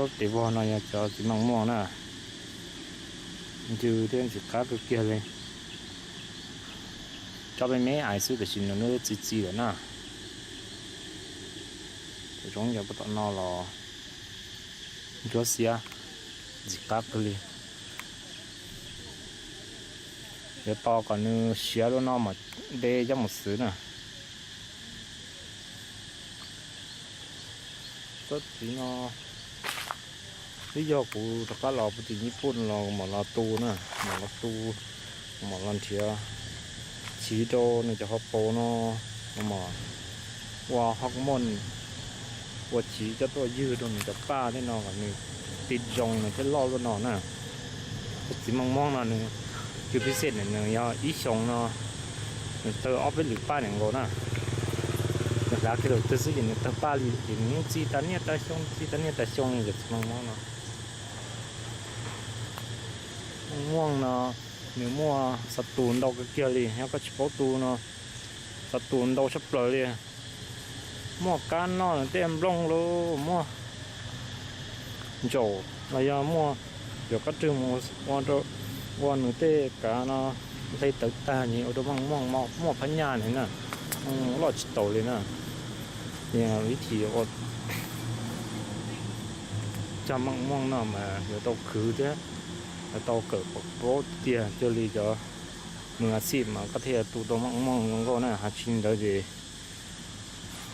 Tes vog no yog cov txiv meej muaj na, ncw thiab ntxim qab kawg kiag li. Tsob me me ais xwb tiam sis nws twb txi txiv lawm na. Zoo yog puag tom no los ntsuab xiab, ntxim qab kawg li. Yuav tos kom nws siav dua no mam de coj mus xwb na. Tsob txiv no twb yog kuv rov qab los puag tim Nyij Pooj los mam los tu na, mam los tu, mam los nrhiav chiv rau nws cov hauv paus no, mam ua hauv mooj, ua chiv coj tuaj ywg rau nws cov paj tej no kom nws ti zoo nws thiaj loj luaj no na. Txiv meej muaj no nws cw pib xej nws yog ib xyoos no nws tawg ob peb lwm paj nkaus na. Nws hlav kiag lawm twg xwb ces nws tawg paj li ces nws yeej txi tas niaj tas xyoo, txi tas niaj tas xyoo li cov txiv meej muaj no. Meej muaj no nws muaj xov tus ntau kawg kiag li, yog koj tsis paub tu no xov tus ntau tshaj plaws li. Muaj kab noj nws tej nplooj lauj, muaj ntsaum los yog muaj cov kab rwg mus ua rau, ua nws tej kav no hle tawv tag ces ua rau meej muaj muaj phab nyaj nws na, loj tsis taus li na. Vib thim ua cog meej muaj no mas yuav tau khwv thiab yuav tau kawm paub tiag tiag li cov mus a xij mas koj thiaj tu tau meej muaj zoo nkauj na. Hais tsis li ntawd ces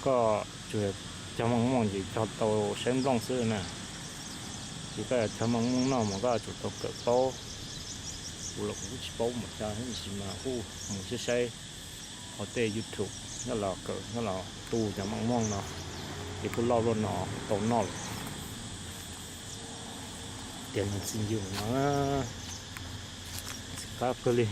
koj tsuas cog meej muaj ces cog tau saib nplooj xwb na. Ces koj cog meej muaj noj mas koj yuav tsum tau kawm paub. Kuv los kuv twb tsis paub mus cog tab sis mas kuj mus saib saib hauv tej YouTube nyob los kawm nyob los tu cov meej muaj no ces kuj loj luaj no tau noj lawm. Tias nws txi ncw no, txi qab kawg li.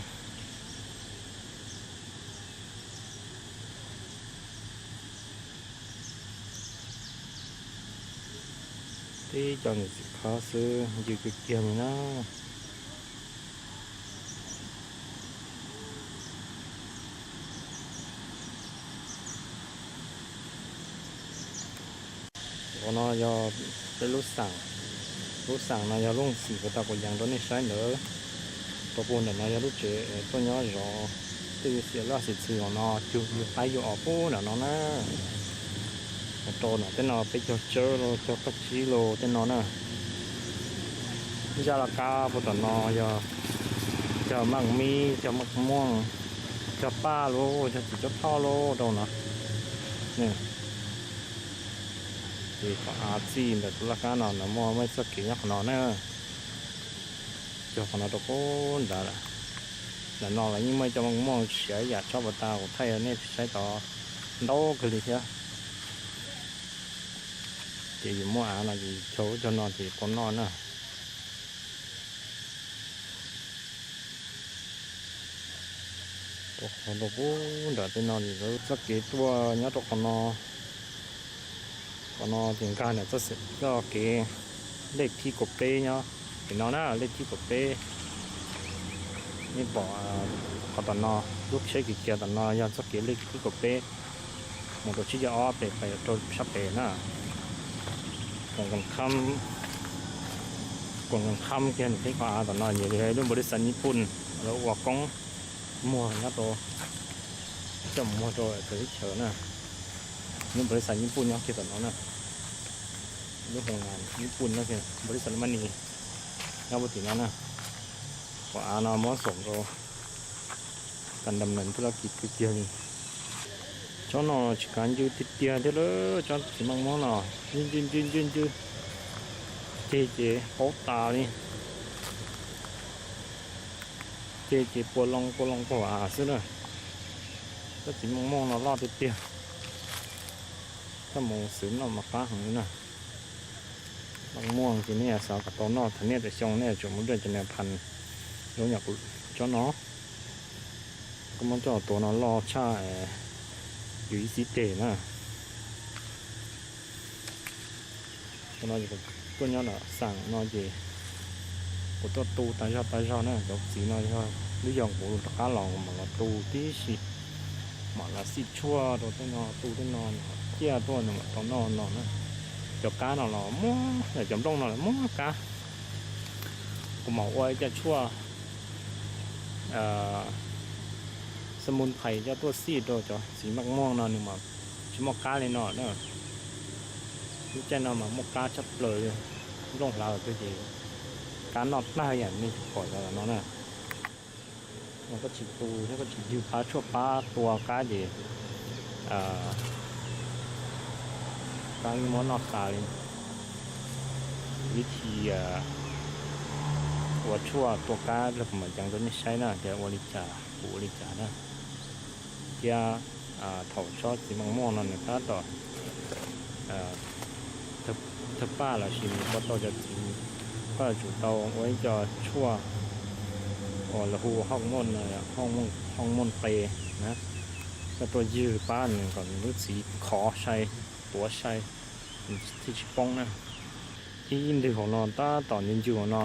Tib co ntxim qab xwb, ncw kiag kiag li na. Ua no yog peb lub xeem, lub xeem no yog lub xim puag ta kuv yees rau nej saib ntawd. Rau puag ntawm no yog lub tsev tuaj nyob zov tej xiam laj xiam txwv os no cug yug qaib yug os puag nram no na. Rau nram tej no peb cog tsawb los cog qaj tsib los tej no na. Zaj laj kab puag tom no yog cog meej mib, cog meej muaj, cog paj los yog txiv tsov thoj los rau no. Ces qhov av txij ntawm tus laj kab no nws muaj muaj txoj kev nyob qhov no na. Cog qhov no rau puag nrad lawm. Ntawm no los yeej muaj cov meej muaj siav ib yam tsob puag ta kuv thaij nej saib tod ntau kawg li thiab. Ces yus muaj av no ces cog ub cog no ces tau noj na. Rau qhov rau puag nram tej no lawv txoj kev tuaj nyob rau qhov no. Qhov no ces nkag ntawm txoj kev lej thib kaum peb nyob tim no na, lej thib kaum peb. Nej pom qhov tom no, lub tsheb kev khiav tom no yog txoj kev lej thib kaum peb mus rau tsib caug ob pem rau sab pem na. Koom koom khab kiag nws qhib qhov av tom no ces lub npaus li xav Nyij Pooj lawv ua koob muag nyob rau, coj mus muag rau txawv teb chaws na. Lub npaus li xav Nyij Pooj nyob kiag tom no na. Lub hoo Nyij Pooj nyob kiag, npaus li xav Maj Nis nyob puag tim no na. Qhov av no muab xoom rau tas nram nees tub lab kis pw kiag li. Tsob no tsis kav ncw tiag tiag thiab lawm, tsob txiv meej muab no ncw ncw ncw ncw ncw. Ceg ces paub tas li. Ceg ces pua loo pua loo pua vam xwb na. Tsob txiv meej muab no loj tiag tiag. Coj mus xwb noj mas qab heev li na. Meej muab ces nej xav kom tau noj thaum niaj tais xyoo nej tseem muab dej cov niag phas zoo yam kuv tsob no. Koj muab coj tuav no loj tshaj yus ib xib teg na. Qhov no kuv tuaj nyob nram xeem no ces kuv tuaj tu tas zog tas zog na, cov txiv no yog lub yog kuv rov qab los mam los tu tib si, mam los xij tshuaj rau tej no tu tej no, ciaj tuaj nws mam tau noj no na. Cov kab no los muaj, cov nplooj no los muaj kab. Kuv mam ua ib co tshuaj xab mum phais coj tuaj xij rau cov txiv meej muaj no, nws mas tsis muaj kab li no na. Lub caij no mas muaj kab tshaj plaws li, nplooj hlav twg ces kab noj tag yam nej pom cov no na. Koj tsis tu thiab koj tsis ywg pab tshuaj pab tua kab ces kab muab noj tas li. Vib thi ua tshuaj tua kab los kuv mam ceev rau nej saib na, tias ua li cas kuv ua li cas na. Thiab thaum tsob txiv meej muaj no nws tab tom thawj paj los sis nws ua tau cov txiv, koj yuav tsum tau ua ib co tshuaj uas lawv hu ua hoo muaj, hoo muaj qe na, coj tuaj ywg pab nws kom nws lub txiv khov sai, tuav sai, nws thiaj tsis poob na. Ib ntwg hauv no tab tom ncw ncw hauv no,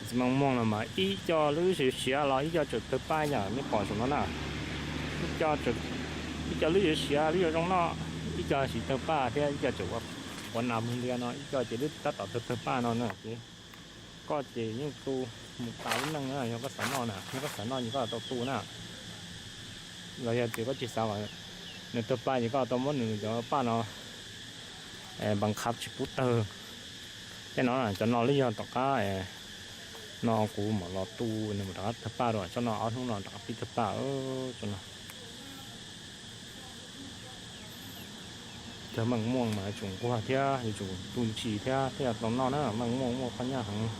txiv meej muaj no mas ib co lub siav siav los ib co tseem tawg paj yam nej pom saum no na. Ib co lub siav siav lub yuav zoo noj, ib co siv tawg paj thiab ib co tseem ua nas mus ntiag no, ib co ces lub tab tom tawg tawg paj no na. Ces koj ces yeej tu mus tas lub neej na, yog koj xav noj na, yog koj xav noj ces koj tau tu na. Los yog tias koj tsis xav kom nws tawg paj ces koj tau muab nws cov paj no npas qhab tsis pub tawg. Tej no cov no lub yog tom qab no kuv mam los tu nws mam rov qab tawg paj rau, tsob no ob hnub no rov qab pib tawg paj. Tsob no cov meej muaj mas yuav tsum nquag thiab yuav tsum tu ntsis thiab thiaj tau noj na. Meej muaj muaj phab nyaj heev.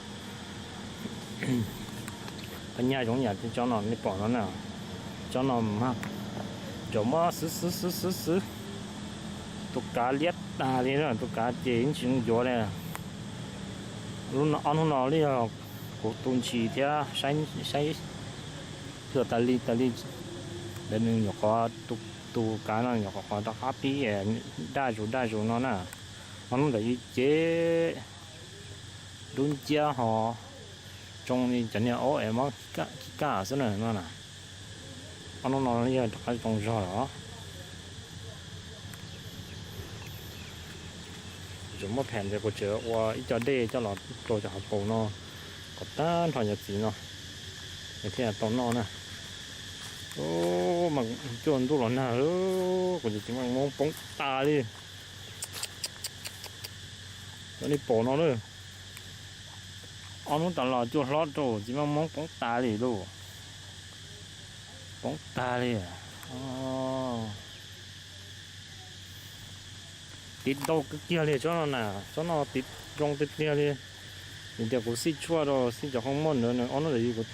Phab nyaj zoo yam tej tsob no nej pom no na. Tsob no mas tsuas muab xwb xwb xwb xwb xwb, tus kav liab tag li na, tus kav ces yeej tsis zoo yuav li. Ob hnub no li yog kuv tu ntsis thiab saib, saib tas li tas li, ntawd nws nyuam qhuav, tus kav no nyuam qhuav qhuav rov qab pib daj zus daj zus no na. Ob hnub ntawd ces dub nciab ho tsoo li cov niag aub es mob khib kaj xwb na no na. Ob hnub no yog rov qab tsoo zog lawm. Tseem muab phem ntawd kuv tseem ua ib co dej coj los rau cov hauv paus no kom tag nrho cov txiv no, nws thiaj tau noj na. Mas cuaj ntuj los nag, kuv cov txiv meej muab poob tas li. Cov nej pom no na, ob hnub tas los cua hlob rau txiv meej muab poob tas li lauj. Poob tag li. Tiv ntau kawg kiag li tsob no na, tsob no tiv zoo tiag tiag li. Vim tias kuv xij tshuaj rau xij cov hoo muaj ntawd, ob hnub ntawd kuv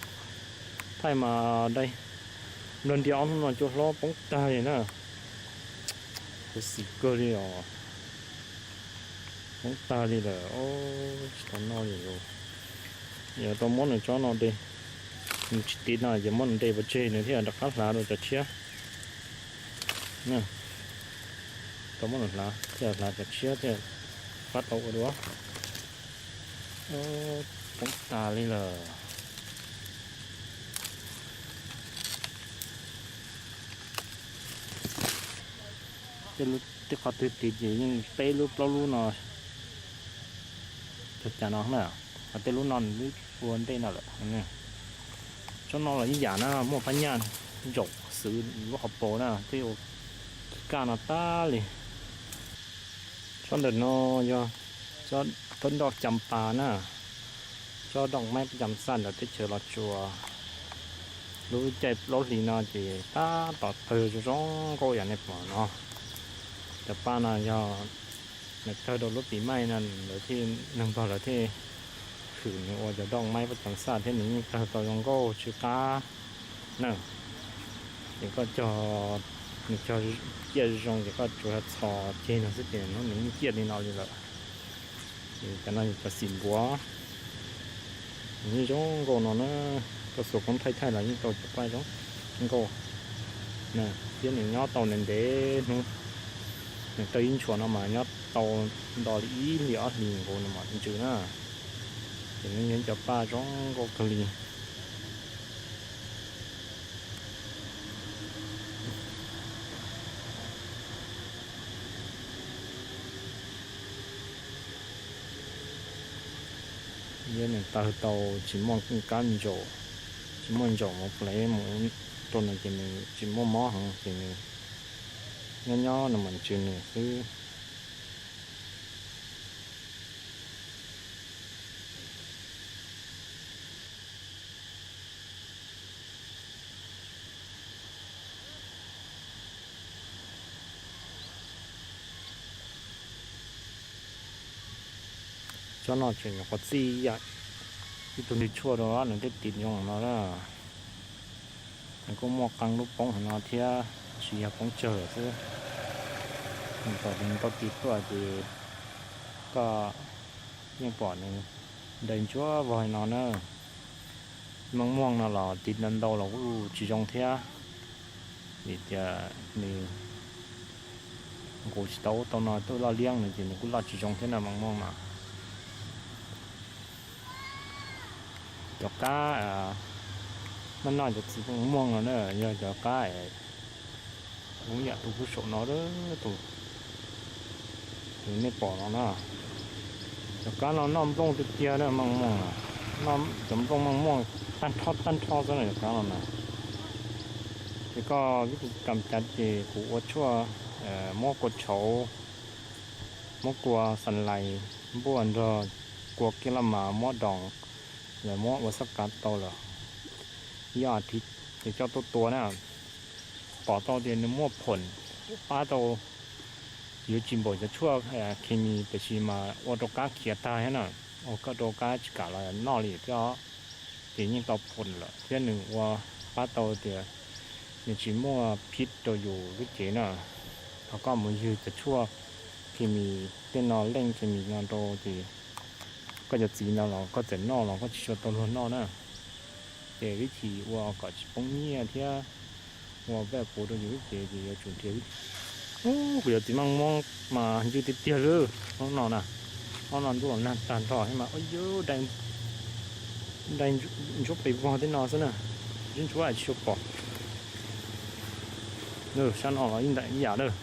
thaij mas dai nrog ntias ob hnub no cua hlob poob tag li na. Kuv xim kawg li os. Poob tag li lawm, tsis tau noj li lauj. Yog tau muab nws tsob no de, nws tsis tiv no ces muab nws de pov tseg nws thiaj rov qab hlav rau cov tshiab. Tau muab nws hlav thiaj hlav cov tshiab thiaj pab tau ua dua. Poob tas li lawm. Tej qhov twg tiv ces yeej peb lub plaub lub no. Cov cas no na, ho tej lub no nws twb ua ntej no lawm. Tsob no los ib yam na, muaj phab nyaj ntsaum xwb lub hauv paus na, twb ua khib kaj no tag li. Tsob ntawm no yog tsob nroj cam pas na, tsob doj maib paj cam xaj ntawm teb chaws Los Tsuas. Lub caij plaub hlis no ces tab tom tawg zoo zoo nkauj yam nej pom no. Cov paj no yog nws tawg rau lub pis maij no lawv thiaj, neeg nkaug lawv thiaj hwm nws ua cov doj maib paj cam xaj thiab nws yeej tawg tau zoo nkauj tsw qab na. Ces koj cog, nws cog ciaj zoo ces koj tsuas yog txhos ceg no xwb ces hnub nws yeej ciaj li no li lawm. Ces cov no yog cov xim npuav, nws yeej zoo nkauj no na. Koj xuas koob thaij thaij los yeej tau cov paj zoo nkauj thiab nws nyob tau ntev ntev hnub. Nws tawg ib ntshua no mas nyob tau nto li ib hlis ob hlis nkaus nws mam ntsws na. Ces nws yog cov paj zoo nkauj kawg li. Thiab nws tawg tau tsis muaj kab ntsaum, tsis muaj ntsaum mus plev mus rau nws ces nws tsis muaj mob heev ces nws nyob nyob nws mam ntsws nws xwb. Tsob no tseem nyuam qhuav txij ib yam ib tug nrig tshuaj rau nws thiaj tiv zoo no na. Nws kuj muaj qee lub poob heev no thiab, tsis yog poob tsawg xwb. Nws pom tias nws tau tiv tuaj ces koj yeej pom nws dai ntsuab vog li no na. Meej muaj no los tiv ntau ntau los kuj tsis zoo thiab, vim tias nws nqus tsis tau ub tau no tuaj loj liab nws ces nws kuj loj tsis zoo thiab na meej muaj mas. Cov qab noj noj cov txiv meej muaj no na yog cov qab es ub yam tus kuj saum no, tus nej pom no na. Cov qab no noj nplooj tiag tiag na meej muaj, cov nplooj meej muaj tag nrho tag nrho xwb na cov qab no na. Ces koj vib tus kam cav ces kuv ua tshuaj muab kua tshauv, muab kua xas lais npuaj nrog kua kiab laj mas muab doos, lawv muab ua xab kav tau lawm ib as thiv ces coj tuaj tua na. Pom tau tias nws muaj phoom pab tau, yuav tsis npaum cov tshuaj khes mis tiam sis mas ua rau qab khiav tag thiab na, ua rau qab tsis kam los noj li thiab. Ces yeej tau phoom lawm thiab nws ua pab tau tias nws tsis muaj phib rau yus lub cev na. Thaum koj mus ywg cov tshuaj khes mis tej no, leej khes mis no rau ces koj cov txiv no los koj txawm noj los koj tsis tshua tau luag noj na. Ces vib thim ua kom tsis poob nyiaj thiab ua paj puv rau yus lub cev ces yuav tsum nrhiav vib thim. Kuv cov txiv meej muab mas ncw tiag tiag lawm. Ob no na, ob no ntuj los nag tag nrho thiab mas ua yus dai ntsuab pes vog tej no xwb na, ntsuab ntsuab tsis tshua pom. Sab no los ib yam lawm,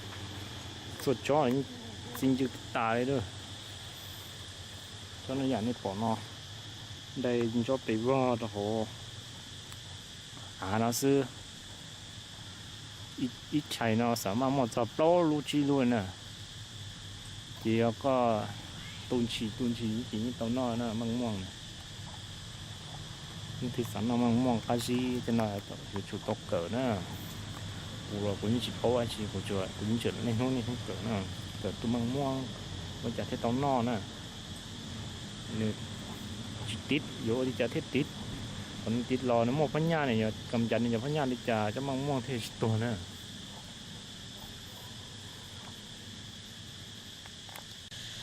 txhua tsob txi ncw tas li lawm. Tsob no yam nej pom no, dai ntsuab pes vog rau hauv av no xwb. Ib tshais no xav maj muaj txog plaub lub tsib lub na. Ces yog koj tu ntshis tu ntshis ces yeej tau noj na meej muaj na. Leej twg xav noj meej muaj qab zib tej no yuav tsum tau kawm na. Kuv los kuv yeej tsis paub dab tsi, kuv tsuas kuv yeej tseem niaj hnub niaj hnub kawm na, kawm tus meej muaj ua cas thiaj tau noj na. Nws tsis tiv, yuav ua li cas thiaj tiv? Thaum nws tiv los nws muaj phab nyaj, nws yog kam cas nws yog phab nyaj li cas cov meej muaj thiaj tsis tuag na.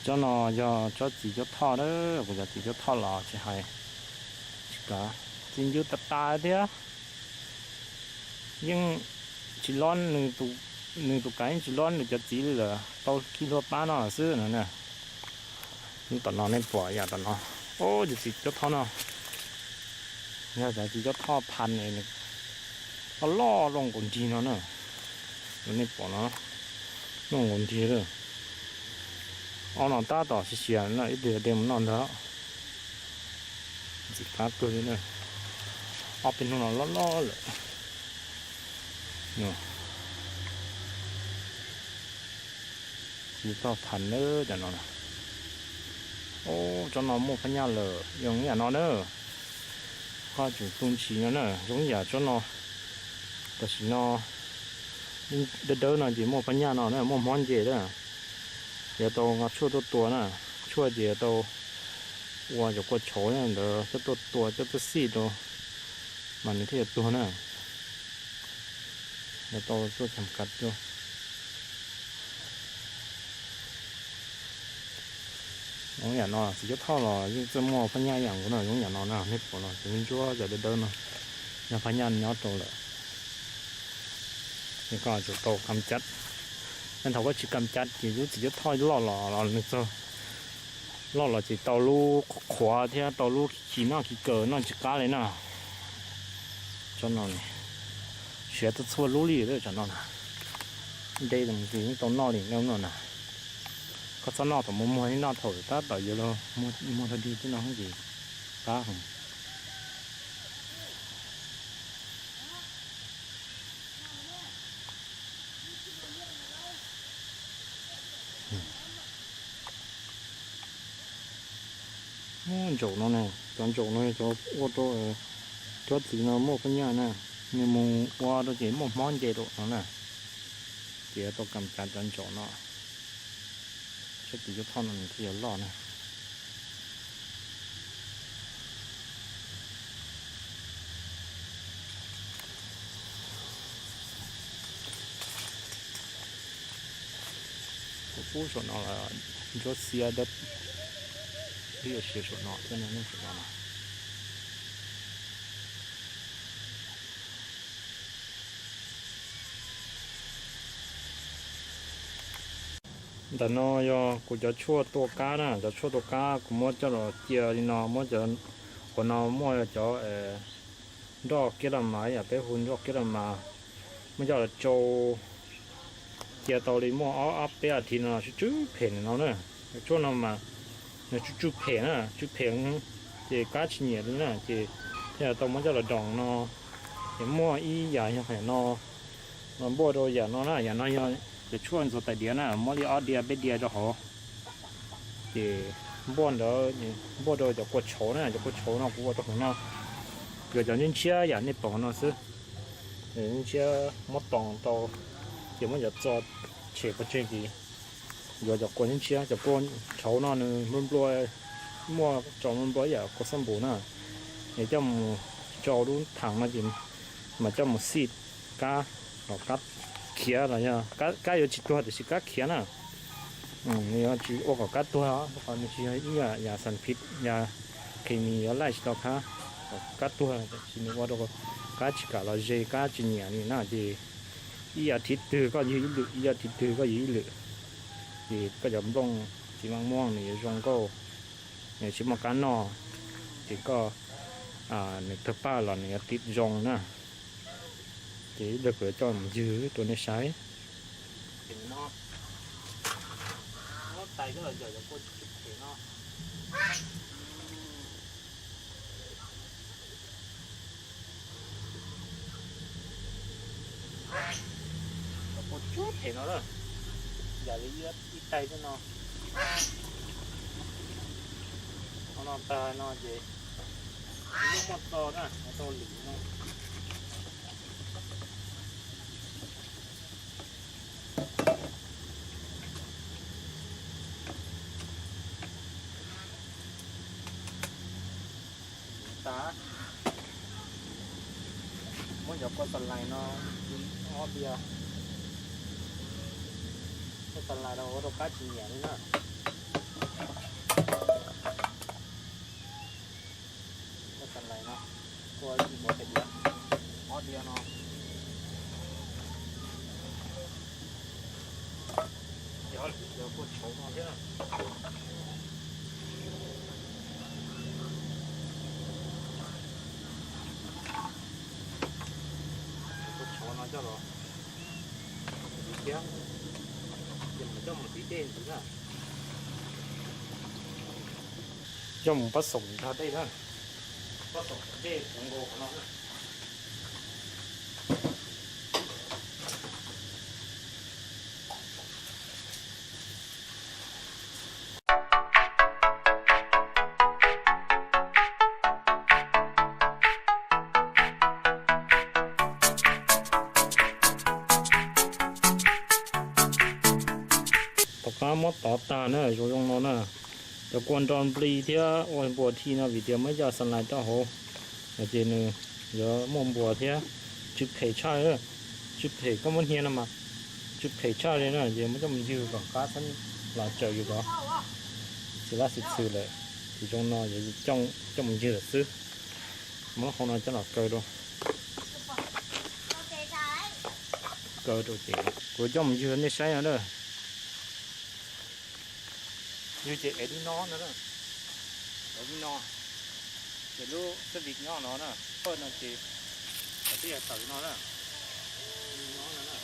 Tsob no yog tsob txiv cuab thoj na, kuv cov txiv cuab thoj los tsis hais, tsis kav, txi ncw tas tas thiab. Yeej tsis lob, nws tus kav yeej tsis lob nws cov txiv li lawm, tau khi hlua pab no xwb no na. Tom no nej pom yam tom no, cov txiv cuab thoj no yog cov txiv cuab thoj phas, loj loj zoo nkaus nrig no na. Nej pom no, zoo nkaus nrig lawm. Ob no tab tom siav siav no, ib pliag de mus noj ntag. Ntxim qab kawg li na. Ob peb hnub no loj loj lawm. Txiv cuab thoj phas na, cov no. Ub, tsob no muaj phab nyaj lawm, zoo ib yam no na. Koj tsum tu ntshis no na, zoo ib yam tsob no. Tam sim no dawb dawb no ces muaj phab nyaj no na, muaj hmob nce na. Yuav tau nqa tshuaj tuaj tua na, tshuaj ces yuav tau ua cov kua tshauv ntawd coj tuaj tua coj tuaj xij rau mas nws thiaj yuav tuag na. Yuav tau tuaj cheem kav tuaj. Zoo yam no txiv cuab thoj los yeej txawj muaj phab nyaj ib yam nkaus na, zoo yam no na, nej pom no cov ntsuab cov dawb dawb no yog phab nyaj nyob rau lawm. Ces koj tsum tau kam cav. Thaum koj tsis kam cav ces lub txiv cuab thoj loj los los nws txog, loj los ces tau lub qhuav thiab tau lub khi noj khi kaw noj tsis qab li na. Tsob no, siav txhua txhua lub li lawm tsob no na. Nte los ces yeej tau noj li no na. Koj txhob noj thaum muag muag li, noj thaum tab tom yuav luag muag dog dig tej no ces Qab heev. Ntsaum no ne, cov ntsaum no cov ua rau cuab txiv no muaj phab nyaj na, nws mus ua rau ces muaj hmob nce rau no na. Ces tau kam cav cov ntsaum no, sab tis cuab thoj no nws thiaj yuav loj na. Kuv pub saum no los ntsuab xiab dawb, twb yuav siav saum no thiab, saum no. Ntawm no yog kuv cov tshuaj tua kab na, cov tshuaj tua kab kuv muab coj los cia li no, muab cov, qhov no muaj cov nroj kiab las mas, yam peb hu nroj kiab las mas, muab coj los tsau cia tau li muaj ob peb as thiv no tsw tsw phem no na. Cov tshuaj no mas nws tsw tsw phem na, tsw phem ces kab tsis nyiam li na, ces thiaj tau muab coj los doos no. Ces muaj ib yam yog qhov no, mas npuaj rau yam no na, yam no yog cov tshuaj ntxuav tais diav na, muab li ob diav peb diav rau hauv. Ces npuaj ntawd, npuaj rau cov kua tshauv na, cov kua tshauv no kuv ua rau hauv no, yuav cov ntshiab ntshiab yam nej pom no xwb. Ntshiab muab toos tau, ces muab cov txo tshem pov tseg ces yuav cov kua ntshiab ntshiab. Cov kua tshauv no nws nplua nplua, muaj tso nplua nplua ib yam kua xab npum na. Es coj mus tsau lub theem no ces mas coj mus xij kab, kom kab khiav los yog kab yuav tsis tuag tiam sis kab khiav na. Nws yuav tsis ua kom kab tuag, rau qhov nws tsis yog ib yam, yam xas phiv, yam khes mis yuav laij tsis tau kab, kom kab tuag, tiam sis nws ua rau kab tsis kam los ze, kab tsis nyiam li na. Ces ib yam thiv twg koj yug ib lwm, ib yam thiv twg koj yug ib lwm, ces koj cov nplooj txiv maj muaj nws yuav zoo nkauj, nws tsis muaj kab noj, ces koj, nws tawg paj los nws yuav tiv zoo na. Ces ib pliag kuv yuav coj mus ywg rau nej saib. Muab tais coj los yawm cov kua tsw phem no. Cov kua tsw phem no na, yam li ib tais xwb no. Qhov no tag no ces muab muab tso na, tau lwm no. Tas, muab cov kua xas lais no, ob diav, kua xas lais no ua rau kab tsis nyiam li na. Kua xas lais no, kua ntxuav tais diav, ob diav no. Cov kua tshauv no thiab. Kua tshauv no coj los tiv thiab, ces mam coj mus tiv dej ntxiv na. Coj mus pab xoom nrog dej na, pab xoom dej puv nkaus qhov no na. Tom qab muab tov tag na, zoo zoo no na. Cov kua nro nplig thiab ua npuas dhi no vim tias muab coj xas lais rau hauv, ces nws yuav muaj npuas thiab tsw phem tshaj. Tsw phem koj muab hnia no mas tsw phem tshaj li na, ces muab coj mus ywg kom qab txhob los tsaws yus ko. Xws laj xwm txwm lawm, ces zoo no yuav coj mus ywg lawm xwb. Muab lub hau no coj los kaw rau, kaw rau ces kuv coj mus ywg nej saib no na. Ywg ces ev li no na, ev li no, ces lub xab vim nyob no na, pawg no ces twb yog tawm li no na, li no na.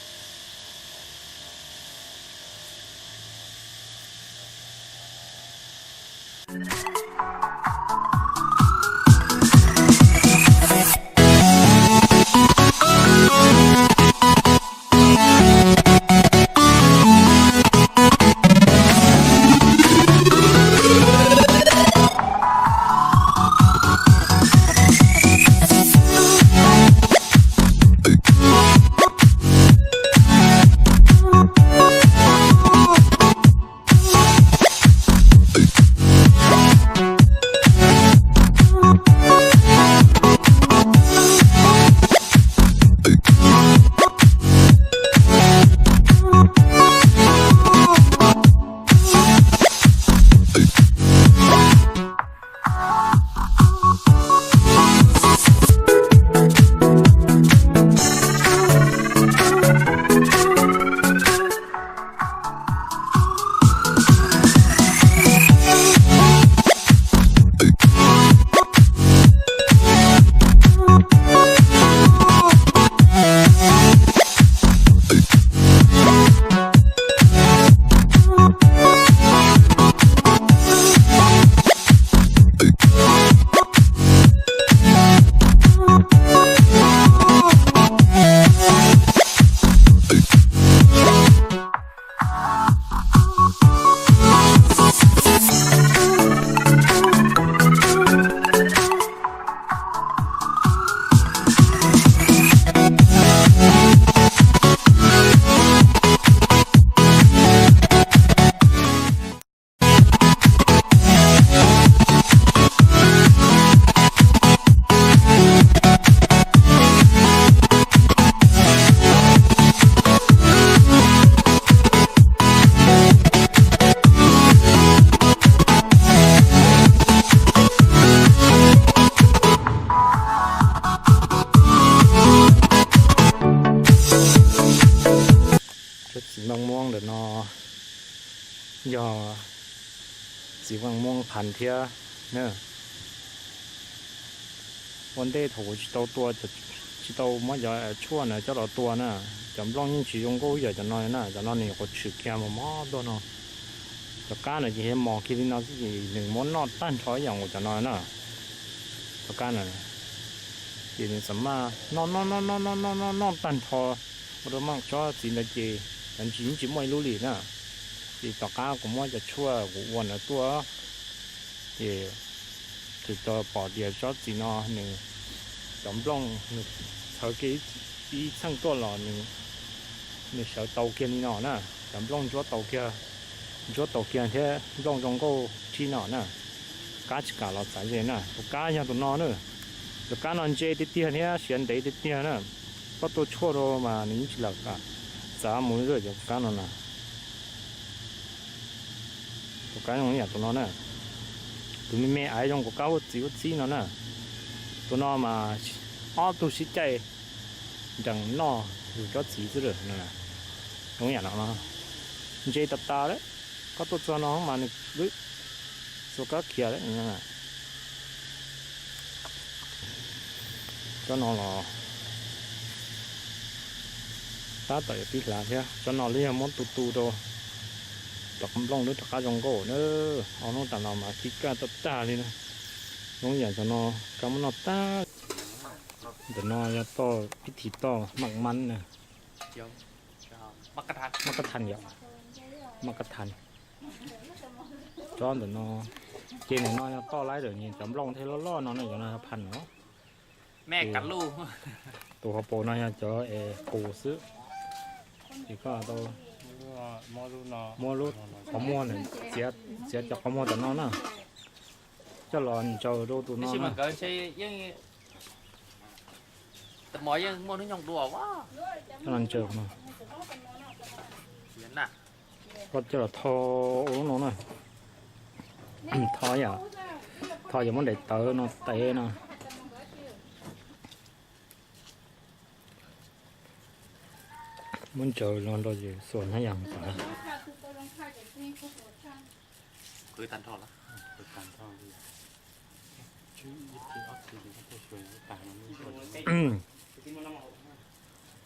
Txiv Vaj Muab ntawm no yog txiv Vaj Muab Phan thiab na. Ua ntej thaum kuv tsis tau tua, tsis tau muab cov tshuaj na coj los tua na, cov nplooj yeej tsis zoo nkauj ib yam cov no na. Cov no nws nyuam qhuav tshwm kiag mos mos tuaj no. Cov kab no ces mos kiag li no xwb ces nws muab noj tag nrho ib yam nkaus cov no na. Cov kab no ces nws xam maj noj noj noj noj noj noj noj noj tag nrho, ua rau maj tsob txiv ntawd ces cov ntsis yeej tsis muaj ib lub li na. Ces tom qab kuv muab cov tshuaj kuv ua ntawd tuaj, ces txawm tau pom tias tsob txiv no nws, cov nplooj nws txhawv kiag ib txheej tuaj los nws sawv tau kiag li no na. Cov nplooj ntsuab tau kiag, ntsuab tau kiag thiab nplooj zoo nkauj tshaj no na. Kab tsis kam los txav ze na. Tus kab yog tus no na. Tus kab no ntse tiag tiag thiab siav ntev tiag tiag na. Koj tua tshuaj rau mas nws yeej tsis lam kam txav mus li cov kab no na. Tus kab zoo ib yam tus no na. Tus me me aiv zoo kua kab huab txiv huab txib no na. Tus no mas ob tug sib caij nrees noj yus tsob txiv xwb lawm no. Zoo ib yam no, ntse tas tas lawm. Koj tuaj txog no mas nws txhua kab khiav lawm. Tsob no los tab tom yuav pib hlav thiab. Tsob no lawv yog muab tu tu rau tom nplooj lub rov qab zoo nkauj na. Ob hnub tas los mas khib kaj tag tag li na. Zoo ib yam cov no, kab muab noj tag. Ntawm no yog toj, pib thim toj maj mab na. Maj kab thas yom, maj kab thas. Tsob ntawm no, ces ntawm no yog toj laib lawm, cov nplooj thiaj loj loj no na, cov no yog phas no. Tus hauv paus no yog cov es qus xwb. Ces koj tau muab lub qhov muag, txiav cov qhov muag tom no na, coj los ntsaws rau tus no na. Coj los ntsaws no. Koj coj los tho ua lub no na. Tho yom, tho yog muab daim tawv no tev no. Muab ntsaws los nrog ces xuas hnab yas tas.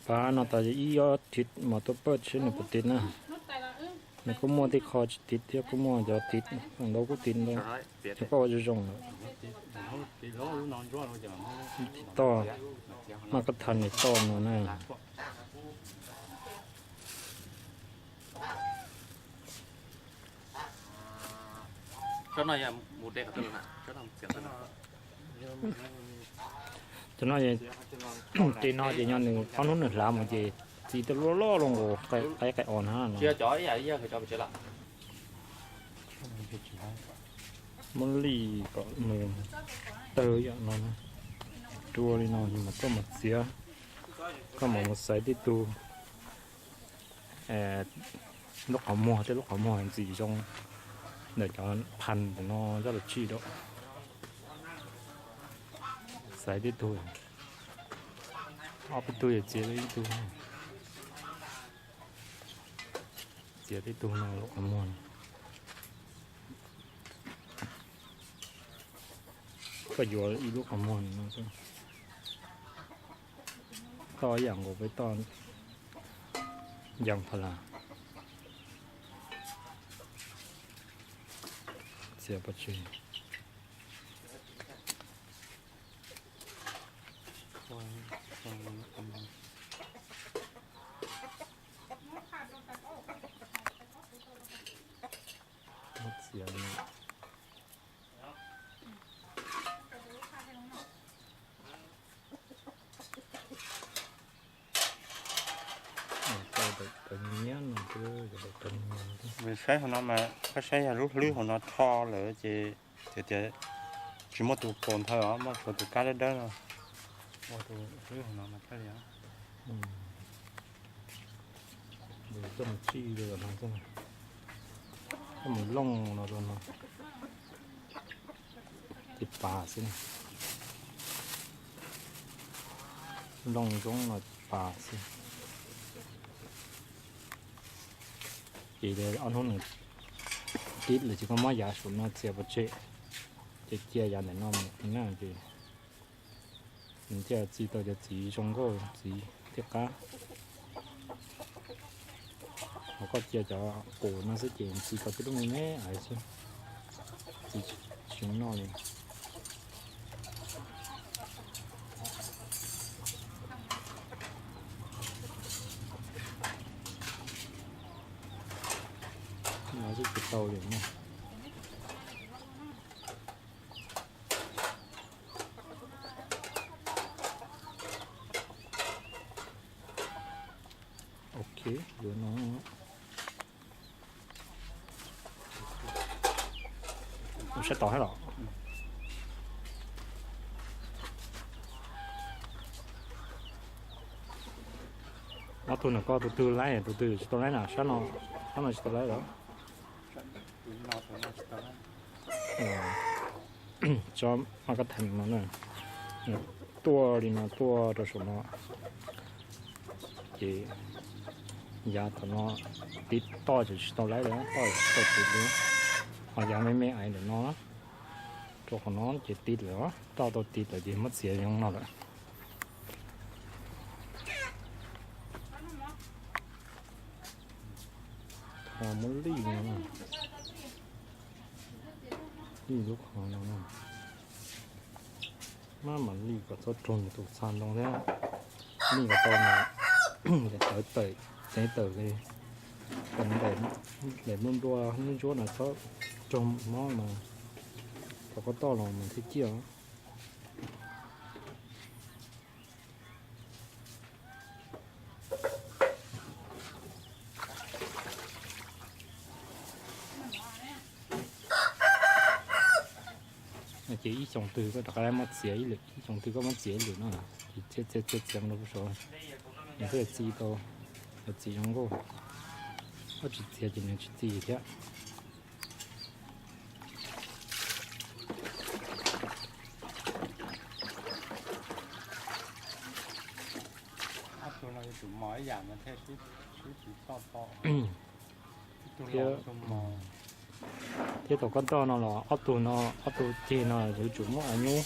Pab no tas ib ob tiv mas tuaj pawj tsheb nws puas tiv na. Nws kuj muaj tej qho tsis tiv thiab, kuj muaj cov tiv ntau kuj tiv ntau. Ces koj ua zoo zoo lawm. Tiv toj, maj kab thas nws toj no na. Cov no, tej no ces nws ob hnub nws hlav mus ces txiv twb loj loj loj nkaus qaib qaib os na no. Muab lij kom nws tawg yam no, rua li no mas koj mus txiav, koj mam mus xaiv tej tug lub qhov muag, tej lub qhov muag ntxim zoo ntawm cov phas no coj los tsij rau. Xaiv tib tug, ob peb tug yog txiav ib tug, txiav tib tug no lub qhov muag. Koj yuav ib lub qhov muag no, toj ib yam nkaus peb toj ncees pha las. Txiav pov tseg. Muab txiav no. Saib hauv no mas koj saib yog lub hlwb hauv no rho lawm ces tias tsis muaj tus kaus nthaw os, muaj tshuav tus kab dawb dawb no. Ua tus hlwb hauv no mas thiaj li. Koj mus tsij no, koj mus looj no rau no, ces pas xwb. Looj zoo no pas xwb. Ces ob hnub nws tib lawm ces koj muab yav saum no txiav pov tseg, ces cia yav ntawm no mus na ces nws thiaj txi tau cov txiv zoo nkauj txiv thiaj qab. Ho koj cia cov qus no xwb ces txi tau tib lub me me xwb, txiv tsis noj li. No xwb tsis tau li no. Ok, yuav no. Ua sab tod thiab los? Ob tug no koj tus twg laib, tus twg tsis tau laib na? Sab no, sab no tsis tau laib los? Tsob maj kab thaiv no na, tuaj li no tuaj rau saum no, ces yav tom no tiv toj ces tsis tau laib li, toj tsis tau tiv li. Ho yav me me ais ntawm no rau qhov no ces tiv lawm, toj tau tiv lawm ces muab txiav zoo no lawm. Ho muab lij no, lij lub qhov no, maj mam lij kom txhob raug nws tus txha ntoo thiab. Lij kom tau nws tawv tawm, txeev tawm li, kom nws daim nplua nplua ntsuab ntsuab no txhob raug mob mas thaum koj toj los mas thiaj ciaj. Ces ib xyoos twg koj rov qab muab txiav ib lwm, ib xyoos twg koj muab txiav ib lwm no, ces txiav txiav txiav txiav rau saud, nws thiaj txi tau, txiv zoo nkauj. Koj tsis txiav ces nws tsis txi thiab. Ob tug no yuav tsum mos ib yam no thiaj sib tsis toj to. Thiab thaum koj toj no los ob tug no, ob tug ceg no yuav tsum muaj av nyub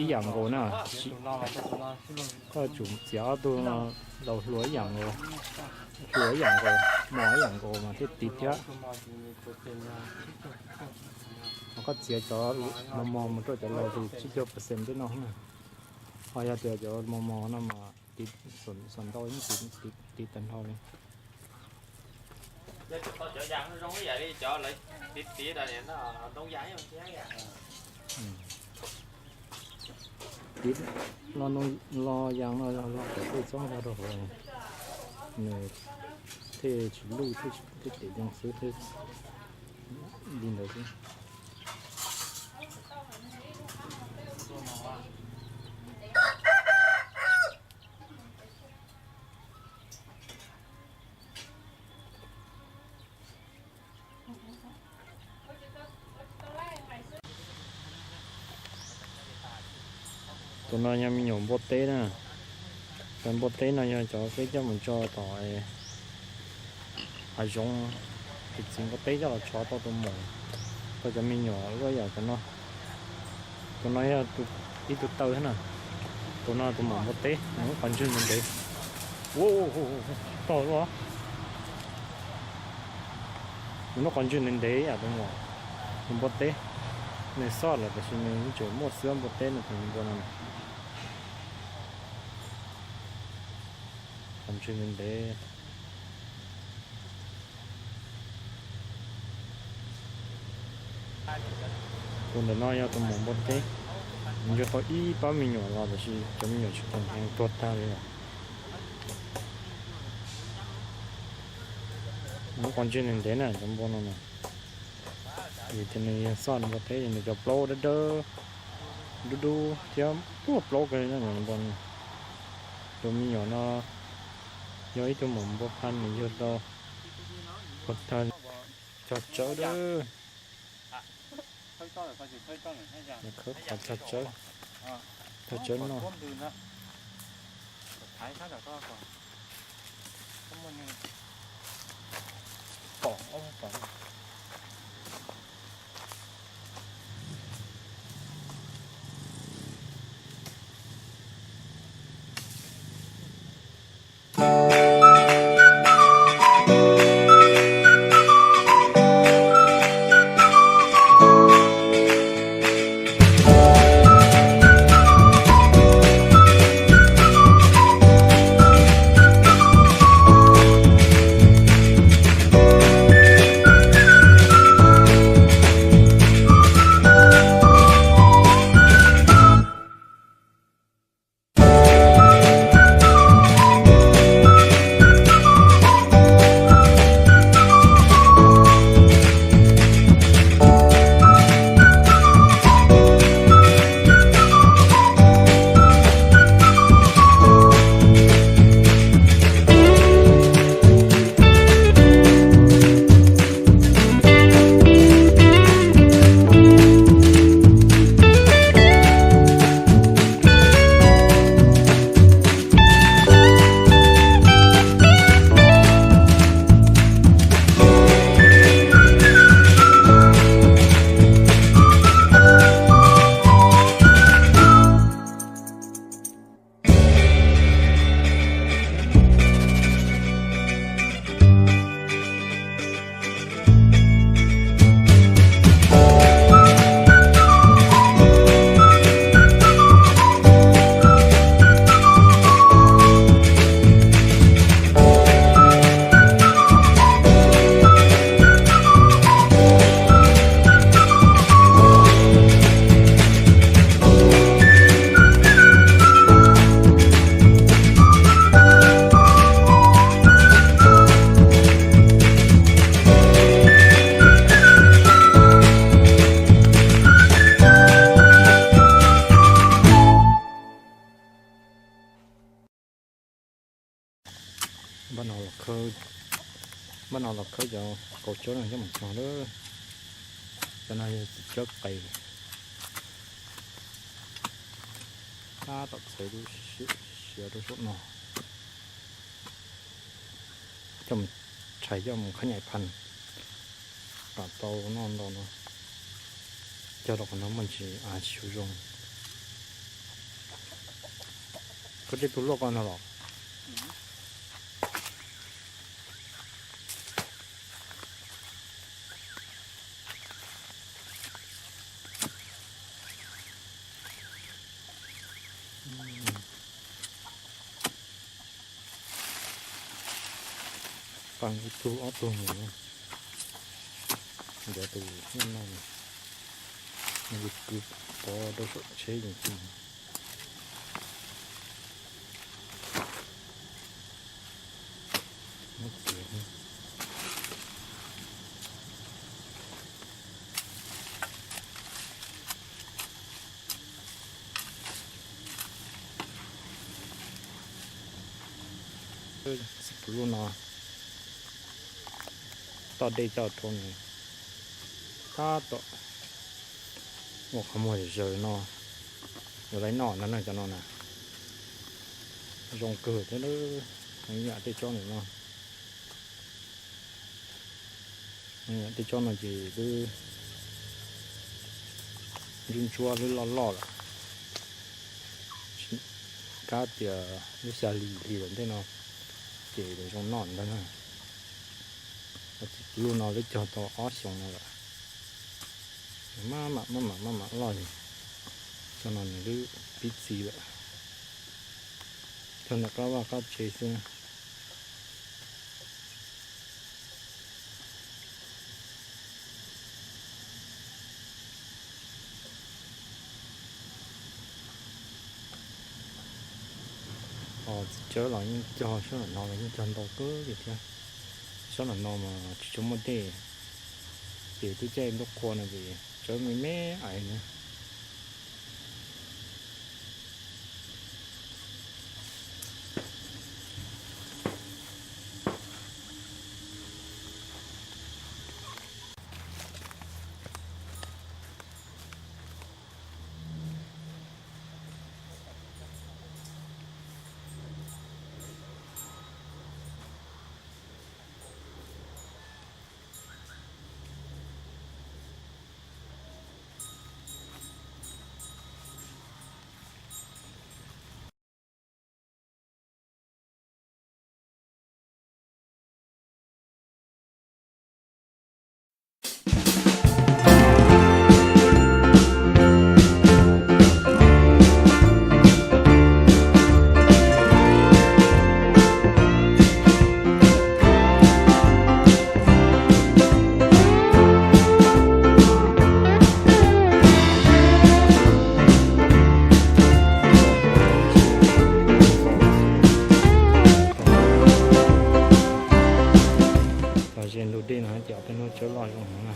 ib yam nkaus na. Koj yuav tsum txiav ob tug no los hluas ib yam nkaus, hluas ib yam nkaus, mos ib yam nkaus mas thiaj tiv thiab. Ho koj txiav cov mos mos mus rau cov laus ces tsib caug percent tej no na. Ho yog tias cov mos mos no mas tiv, xav ntau yeej tiv tag nrho li. Cov yas zoo ib yam li cov lawv tiv tiv ntoo yas thiab. Tiv lo, lo yas no los kom tej txob ntog rau hauv, nws thiaj tsis luj, thiaj dim zoo xwb, thiaj li ntawd xwb. Tus no yog me nyuam npua teb na. Cov npua teb no yog cov peb coj mus tso tom hav zoov, tus txiv npua teb coj los tso tau tus maum, tau cov me nyuam luaj yam cov no. Tus no yog ib tug taw thiab na. Tus no tus maum npua teb, nws lub qhov ntswg ntev ntev. Ua, tog luaj. Nws lub qhov ntswg ntev ntev yam tus maum, tus npua teb. Nws xoj lawm tab sis nws tseem muaj xwb, npua teb no tus npua no. Qhov ntswg ntev ntev. Tus ntawm no yog tus maum npua teb, nws yug tau ib pab me nyuam los tab sis cov me nyuam tsis khoom heev tuag tag li lawm. Nws lub qhov ntswg ntev ntev na cov npua no na. Vim tias nws yog xoj npua teb, nws cov plaub dawb dawb dub dub thiab tuaj plaub kawg li na npua no. Tus me nyuam no yog ib tug maum npua phaj, nws yug tau ua tag. Cog tsawb dawb. Khawb qhov cog tsawb, cog tsawb no. Thaiv sab tom ko kom, kom muaj neeg. Npaj no los khawb cov kaus tsawb no coj mus cog lawm. Cov no yog txiv tsawb qe. Tab tom txhais lub siav rau saum no. Coj mus tshais coj mus khab nyais phas kom tau noj ntau no. Cog rau qhov no muaj ntsis av tsis tshua zoo. Koj tej tug luaj ko no los? Pab ib tug ob tug mus, nrhiav tus noj noj, nws kwv pov rau saum tsheb yeej tsis. Txiv pluj no toj dej coj rau nws tab tom ua qhov muag zawm no, yuav laiv noj ntag na cov no na. Zoo kawg thiab, yam tej tsob ntawm no, yam tej tsob no ces twb ntsuab ntsuab lub loj loj lawm, kab tias lub xya hli hli lawm ntej no ces zoo noj ntag na. Txiv pluj no lub cog tau ob xyoos no lawm, maj mam maj mam maj mam loj li. Cog no nws lub pib txiv lawm, cog ntawm qab vaj qab tsev xwb. Txiv tsawb los yeej cog, sab nram no los yeej cog ntau kawg li thiab. Sab nram no mas tsis tshua muaj dej, ces twb caij ntuj qhua no ces tsawb me me ais na. Los ze ntug dej no ces ob peb hnub tsawb loj zoo heev na.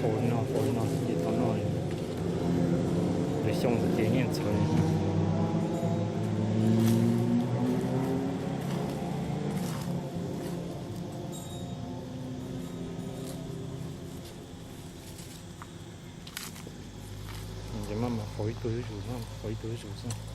Faus li no, faus li no ces tau noj li. Lwm xyoo ces niaj ntxhawv li. Ces maj mam faus ib tug ib zus, maj mam faus ib tug ib zus xwb.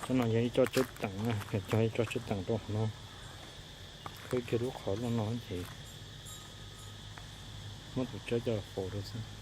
Tsob no yog ib tsob tsawb teem na, yog cog ib tsob tsawb teem rau qhov no, khawb kiag lub qhov loj no ces muab tus tsawb coj faus rau xwb.